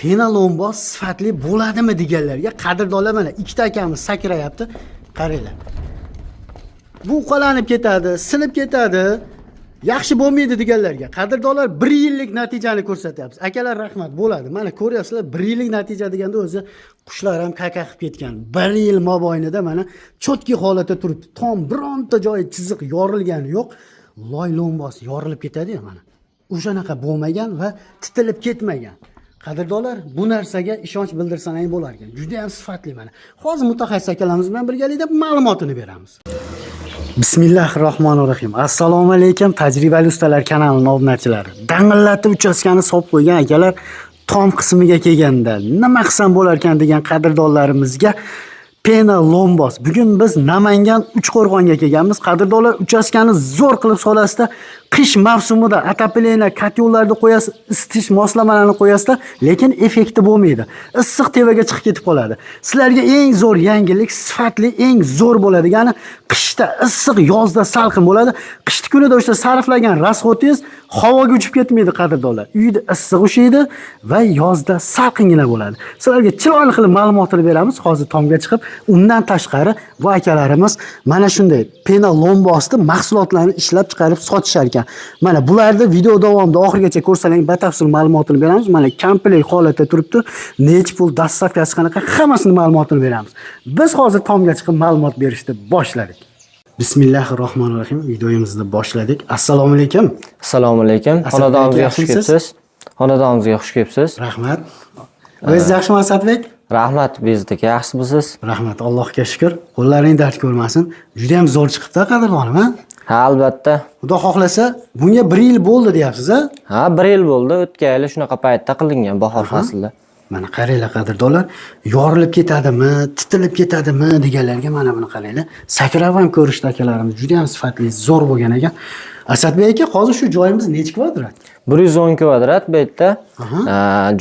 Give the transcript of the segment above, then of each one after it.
Пеноломбос sifatli bo'ladimi deganlarga, qadrdonlar, mana ikkita akamiz sakrayapti. Qaranglar. Bu uqalanib ketadi, sinib ketadi, yaxshi bo'lmaydi deganlarga, qadrdonlar, bir yillik natijani ko'rsatyapmiz. Akalar, rahmat, bo'ladi. Mana ko'ryapsizlar, bir yillik natija deganda o'zi qushlar ham kaka qilib ketgan. Bir yil mobaynida mana чёткий holatda turibdi. Tom bironta joyi chiziq yorilgani yo'q. Loy lombos yorilib ketadi-ya mana. O'shanaqa bo'lmagan va titilib ketmagan. Qadrdonlar, bu narsaga ishonch bildirsangiz bo'lar ekan. Juda ham sifatli mana. Hozir mutaxassis akalarimiz bilan birgalikda ma'lumotini beramiz. Bismillahir rohmanir rohim. Assalomu alaykum, Tajribali ustalar kanalining obunachilari. Dang'illatib uchastkani solib qo'ygan akalar, tom qismiga kelganda nima qilsam bo'lar ekan degan qadrdonlarimizga пена lombos. Bugun biz Namangan Uchqo'rg'onga kelganmiz. Qadrdonlar, uchastkani zo'r qilib solasizda, qish mavsumida отопление, котёл larni qo'yasiz, isitish moslamalarni qo'yasizda, lekin effekti bo'lmaydi. Issiq tevaga chiqib ketib qoladi. Sizlarga eng zo'r yangilik, sifatli, eng zo'r bo'ladigani qishda issiq, yozda salqin bo'ladi. Qishni kunida o'sha sarflagan расход ingiz havoga uchib ketmaydi, qadrdonlar. Uyda issiq ushiydi va yozda salqingina bo'ladi. Sizlarga chiroyli qilib ma'lumotini beramiz. Hozir tomga chiqib, undan tashqari bu akalarimiz mana shunday пена lombosni mahsulotlarni ishlab chiqarib sotishar ekan. Mana bularni video davomida oxirigacha ko'rsalang, batafsil ma'lumotini beramiz. Mana komplekt holatda turibdi. Nechi pul, доставка si qanaqa, hammasini ma'lumotini beramiz. Biz hozir tomga chiqib ma'lumot berishni boshladik. Bismillahir rohmanir rohim. Videomizni boshladik. Assalomu alaykum. Assalomu alaykum. Asadbek Xonadonimizga aka, xush yaxshimisiz? kelibsiz. Xonadonimizga xush kelibsiz. Rahmat. O'zingiz yaxshimi, Asadbek? Rahmat, bizniki yaxshimisiz? Rahmat, Allohga shukr. Qo'llaring dard ko'rmasin. Juda ham zo'r chiqibdi, qadrdonim, ha? Ha, albatta. Xudo xohlasa, bunga bir yil bo'ldi deyapsiz, a? Ha, bir yil bo'ldi. O'tgan yili shunaqa paytda qilingan, bahor faslida. Mana qaranglar, qadrdonlar, yorilib ketadimi, titilib ketadimi deganlarga mana buni qaranglar. Sakrab ham ko'rishdi akalarimiz. Juda ham sifatli, zo'r bo'lgan ekan. Asadbek aka, hozir shu joyimiz nechi kvadrat? 110 kvadrat bu yerda.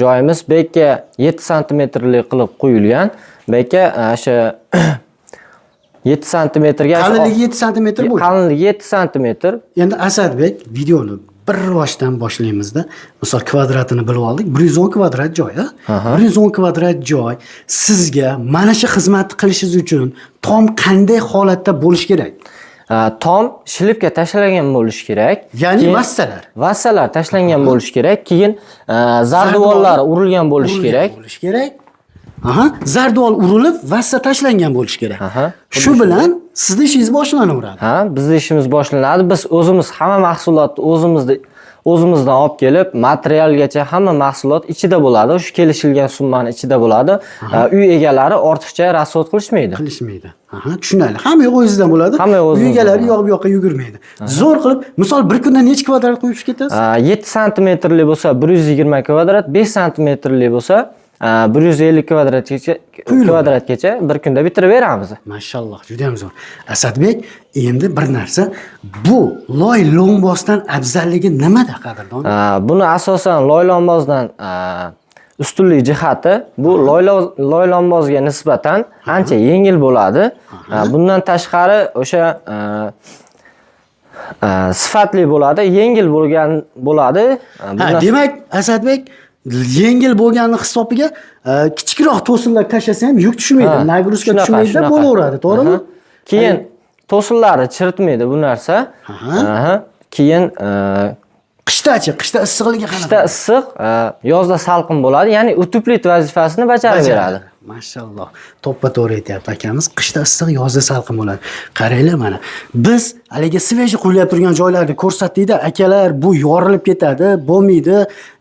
Joyimiz bu yerga 7 santimetrli qilib quyilgan. Bu yerga o'sha 7 santimetrga Qalinligi 7 santimetr bo'lgan. Qalinligi 7 santimetr. Endi, Asadbek, videoni bir boshdan boshlaymizda. Misol, kvadratini bilib oldik. 110 kvadrat joy, a? 110 kvadrat joy sizga mana shu xizmatni qilishingiz uchun tom qanday holatda bo'lishi kerak? Tom шлифка tashlangan bo'lishi kerak. Ya'ni Keyin- vassalar. Vassalar tashlangan bo'lishi kerak. Keyin zardivollar urilgan bo'lishi Urilgan kerak. bo'lishi kerak. Aha, zarduvol urilib, vassa tashlangan bo'lishi kerak. Aha. Shu bilan sizni ishingiz boshlanaveradi. Ha, bizni ishimiz boshlanadi. Biz o'zimiz hamma mahsulotni o'zimizdan olib kelib, materialgacha hamma mahsulot ichida bo'ladi. Shu kelishilgan summani ichida bo'ladi. Uy egalari ortiqcha расход qilishmaydi. Qilishmaydi. Aha, tushunarli. Hamma yo'q o'zingizdan bo'ladi. Hamma yo'q Uy o'zimizdan egalari bo'ladi. yoq bu yoqqa yugurmaydi. Zo'r qilib, misol, bir kunda necha kvadrat quyib ketasiz? 7 santimetrli bo'lsa 120 kvadrat, 5 santimetrli bo'lsa 150 kvadratgacha Quyiladi. kvadratgacha bir kunda bitirib beramiz. Mashalloh, juda ham zo'r. Asadbek, endi bir narsa, bu loy lombosdan afzalligi nimada, qadrdon? Buni asosan loylombozdan ustunlik jihati bu loylombozga nisbatan ancha yengil bo'ladi. Bundan tashqari o'sha sifatli bo'ladi, yengil bo'lgan bo'ladi. Ha, Bundan demak, Asadbek, yengil bo'lgani hisobiga kichikroq to'sinlar tashlasa ham yuk tushmaydi, Ha, нагрузка shunaqa, tushmaydi, shunaqa. bo'laveradi, to'g'rimi? Aha. Keyin to'sinlari chiritmaydi bu narsa. Aha. Aha. Keyin Qishdachi, qishda issiqligi qanaqa? Qishda issiq, yozda salqin bo'ladi, ya'ni утеплитель vazifasini bajarib beradi. Mashalloh. To'ppa to'g'ri aytyapti akamiz. Qishda issiq, yozda salqin bo'ladi. Qaranglar mana. Biz haligi свежий quyilib turgan joylarni ko'rsatdikda, akalar, bu yorilib ketadi, bo'lmaydi,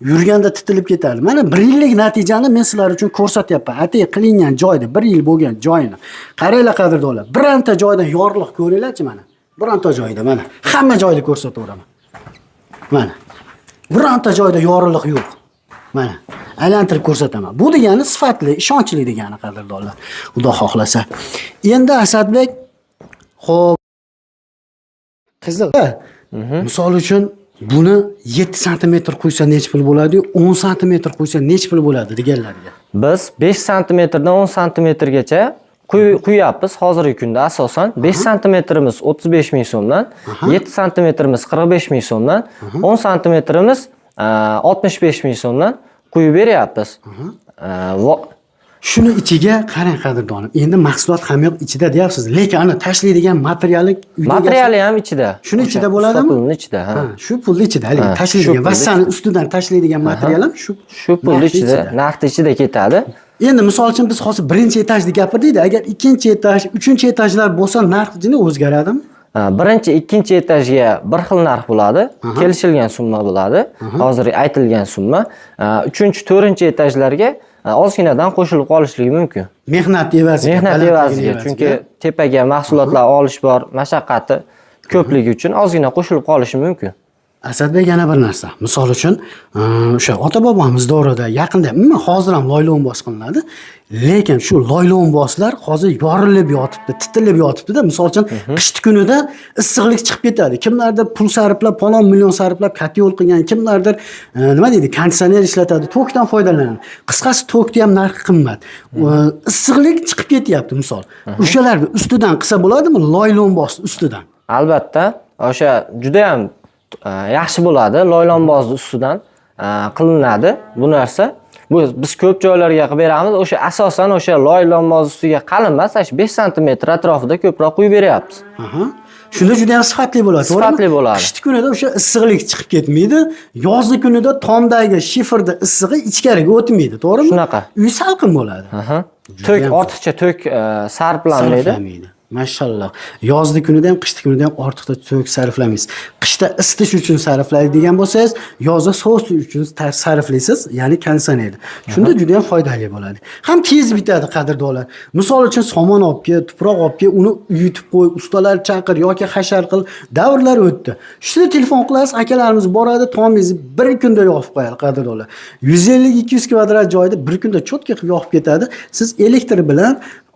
yurganda titilib ketadi. Mana bir yillik natijani men sizlar uchun ko'rsatyapman. Atay qilingan joyda, bir yil bo'lgan joyini. Qaranglar, qadrdonlar. Bironta joydan yoriliq ko'ringlarchi mana. Bironta joyda mana. Hamma joyda ko'rsataveraman. Mana. Bironta joyda yoriliq yo'q. Mana. Aylantirib ko'rsataman. Bu degani sifatli, ishonchli degani, qadrdonlar. Xudo xohlasa. Endi, Asadbek, xo'p, qiziq. Misol uchun, buni 7 santimetr quysa nechi pul bo'ladi, 10 santimetr quysa nechi pul bo'ladi deganlarga. Biz 5 santimetrdan 10 santimetrgacha quyapmiz hozirgi kunda asosan. 5 santimetrimiz 35 ming so'mdan, 7 santimetrimiz 45 ming so'mdan, 10 santimetrimiz 65 ming so'mdan. Quyib beryapmiz. Shuni ichiga qarang, qadrdonim. Endi mahsulot ham yo'q ichida deyapsiz, lekin ana tashlaydigan materiali uyda Materiali ham ichida. Shuni O'sha ichida bo'ladimi? usta pulini ichida, ha. Ha, shu pulni ichida haligi Ha, tashlaydigan shu pulni vassani ustidan tashlaydigan material ham shu Shu pulni narxni ichida, narxni ichida ketadi. Endi misol uchun biz hozir birinchi etajni gapirdik, agar ikkinchi etaj, uchinchi etajlar bo'lsa, narx jini o'zgaradimi? Ha, birinchi, ikkinchi etajga bir xil narx bo'ladi, kelishilgan summa bo'ladi. Hozir aytilgan summa. Ha, uchinchi, to'rtinchi etajlarga, ha, ozginadan qo'shilib qolishligi mumkin. Mehnat evaziga, Mehnat balandligini evaziga, chunki tepaga mahsulotlar olish bor, mashaqqati ko'pligi uchun ozgina qo'shilib qolishi mumkin. Asadbek, yana bir narsa. Misol uchun, o'sha ota-bobomiz davrida yaqinda, umuman hozir ham loylo'mbos qilinadi. Lekin shu loylo'mboslar hozir yorilib yotibdi, titilib yotibdi-da. Misol uchun, qishki kunida issiqlik chiqib ketadi. Kimlardir pul sarflab, falon million sarflab katta yo'l qilgan, kimlardir nima deydi, konditsioner ishlatadi, tokdan foydalanadi. Qisqasi, tokni ham narxi qimmat. Issiqlik chiqib ketyapti misol. O'shalarni ustidan qilsa bo'ladimi loylo'mbos ustidan? Albatta, o'sha juda ham yaxshi bo'ladi. Loylanbozni ustidan qilinadi bu narsa. Bu biz ko'p joylarga qilib beramiz. O'sha asosan o'sha loylanboz ustiga qalin emas, shu 5 sm atrofida ko'proq quyib beryapmiz. Aha. Shunda juda ham sifatli bo'ladi, to'g'rimi? Sifatli bo'ladi. Qishki kunida o'sha issiqlik chiqib ketmaydi. Yozgi kunida tomdagi shiferda issig'i ichkariga o'tmaydi, to'g'rimi? Shunaqa. Uy salqin bo'ladi. Aha. Juda Tok ham ortiqcha tok sarflanmaydi. Sarflamaydi. Mashalloh. Yozgi kunida ham, qishki kunida ham ortiqcha tok sarflamaysiz. Qishda isitish uchun sarflaydigan bo'lsangiz, yozda sovutish uchun sarflaysiz, ya'ni konditsionerni. Shunda juda ham foydali bo'ladi. Ham tez bitadi, qadrdonlar. Misol uchun somon olib kel, tuproq olib kel, uni uyutib qo'y, ustalar chaqir yoki hashar qil. Davrlar o'tdi. Shunda telefon qilasiz, akalarimiz boradi, tomingizni bir kunda yopib qo'yadi, qadrdonlar. 150-200 kvadrat joyda bir kunda чётко qilib yopib ketadi. Siz elektr bilan,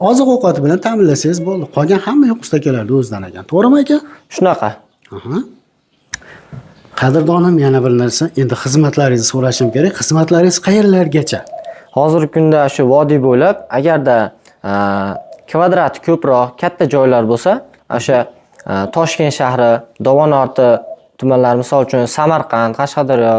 oziq ovqati bilan ta'minlasangiz bo'ldi. Qolgan hamma yo'q ustakalarni o'zidan ekan. To'g'rimi aka? Shunaqa. Aha. Qadrdonim, yana bir narsa, endi xizmatlaringizni so'rashim kerak. Xizmatlaringiz qayerlargacha? Hozirgi kunda shu vodiy bo'ylab agarda kvadrati ko'proq, katta joylar bo'lsa, o'sha Toshkent shahri, Dovonorti tumanlari, misol uchun Samarqand, Qashqadaryo,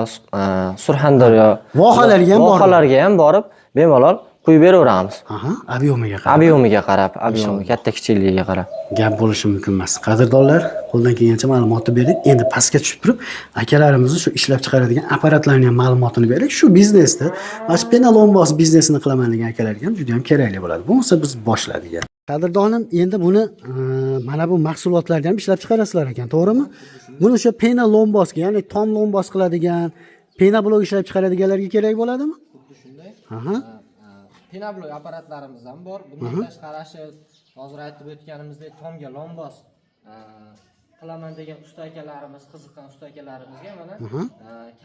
Surxondaryo Vohalarga ham borib. Vohalarga ham borib, bemalol quyib beraveramiz. Aha, объём iga qarab. Объём iga qarab, объём i katta kichikligiga qarab. Gap bo'lishi mumkin emas. Qadrdonlar, qo'ldan kelgancha ma'lumotni berdik. Endi pastga tushib turib, akalarimizni shu ishlab chiqaradigan apparatlarning ham ma'lumotini berdik. Shu biznesda, mana shu пеноломбос biznesini qilaman degan akalarga ham juda ham kerakli bo'ladi. Bo'lmasa biz boshladik. Qadrdonim, endi buni mana bu mahsulotlarni ham ishlab chiqarasizlar ekan, to'g'rimi? Buni o'sha пеноломбос ga, ya'ni tom lombos qiladigan, пеноблок ishlab chiqaradiganlarga kerak bo'ladimi? Xuddi shunday. Aha. Пеноблок apparatlarimiz ham bor. Bundan tashqari shu hozir aytib o'tganimizdek tomga lombos qilaman degan usta akalarimiz, qiziqqan usta akalarimizga mana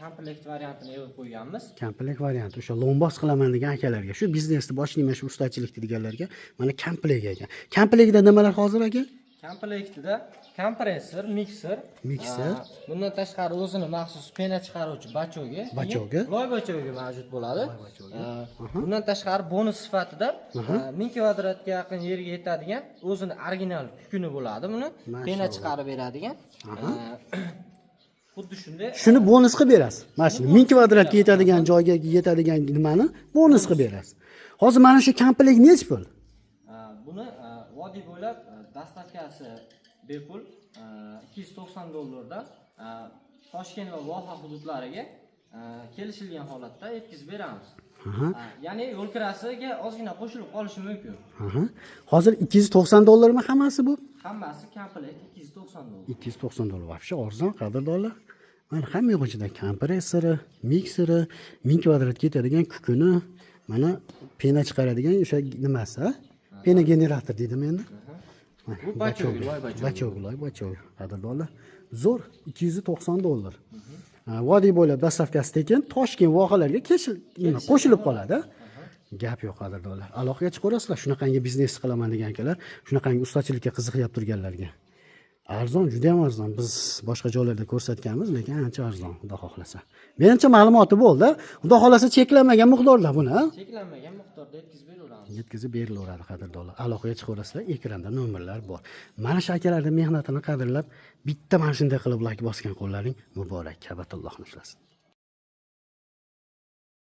komplekt variantini yig'ib qo'yganmiz. Komplekt varianti o'sha lombos qilaman degan akalarga, shu biznesni boshlayman, shu ustachilikni deganlarga mana komplekt ekan. Komplektda nimalar hozir, aka? Komplektida kompressor, mikser, Mikser. Bundan tashqari o'zini maxsus пена chiqaruvchi бачок i, Бачок i. loy бачок i mavjud bo'ladi. Bundan tashqari bonus sifatida 1000 kvadratga yaqin yerga yetadigan o'zini original kukuni bo'ladi buni. Пена chiqarib beradigan. Xuddi shunday. Shuni bonus qilib berasiz. Mana shuni 1000 kvadratga yetadigan joyga yetadigan nimani bonus qilib berasiz. Hozir mana shu komplekt nechi pul? Buni vodiy bo'ylab доставка si bepul, 290 dollardan, Toshkent va voha hududlariga kelishilgan holatda yetkazib beramiz. Ya'ni yo'l kirasiga ozgina qo'shilib qolishi mumkin. Aha. Hozir 290 dollarmi hammasi bu? Hammasi komplekt 290 dollar. 290 dollar вообще arzon, qadrdonlar. Mana hamma yo'q ichida: kompressori, mikseri, 1000 kvadratga yetadigan kukuni, mana пена chiqaradigan o'sha nimasi, ha? Пена generator deydimi endi? Mana, Bu бачок i, loy бачок i. Бачок i, loy бачок i, qadrdonlar. Zo'r, 290 dollar. Ha, vodiy bo'ylab доставка si tekin, Toshkent vohalarga nima, qo'shilib qoladi. Gap yo'q, qadrdonlar. Aloqaga chiqaverasizlar shunaqangi biznes qilaman degan akalar, shunaqangi ustachilikka qiziqyapti turganlarga. Arzon, juda ham arzon. Biz boshqa joylarda ko'rsatganmiz, lekin ancha arzon, xudo xohlasa. Menimcha ma'lumoti bo'ldi. Xudo xohlasa cheklanmagan miqdorda buni, ha? Cheklanmagan miqdorda yetkazib beraveramiz. Yetkazib berilaveradi, qadrdonlar. Aloqaga chiqaverasizlar, ekranda nomerlar bor. Mana shu akalarning mehnatini qadrlab, bitta mana shunday qilib layk bosgan qo'llaring muborak, kabatullohni ushlasin.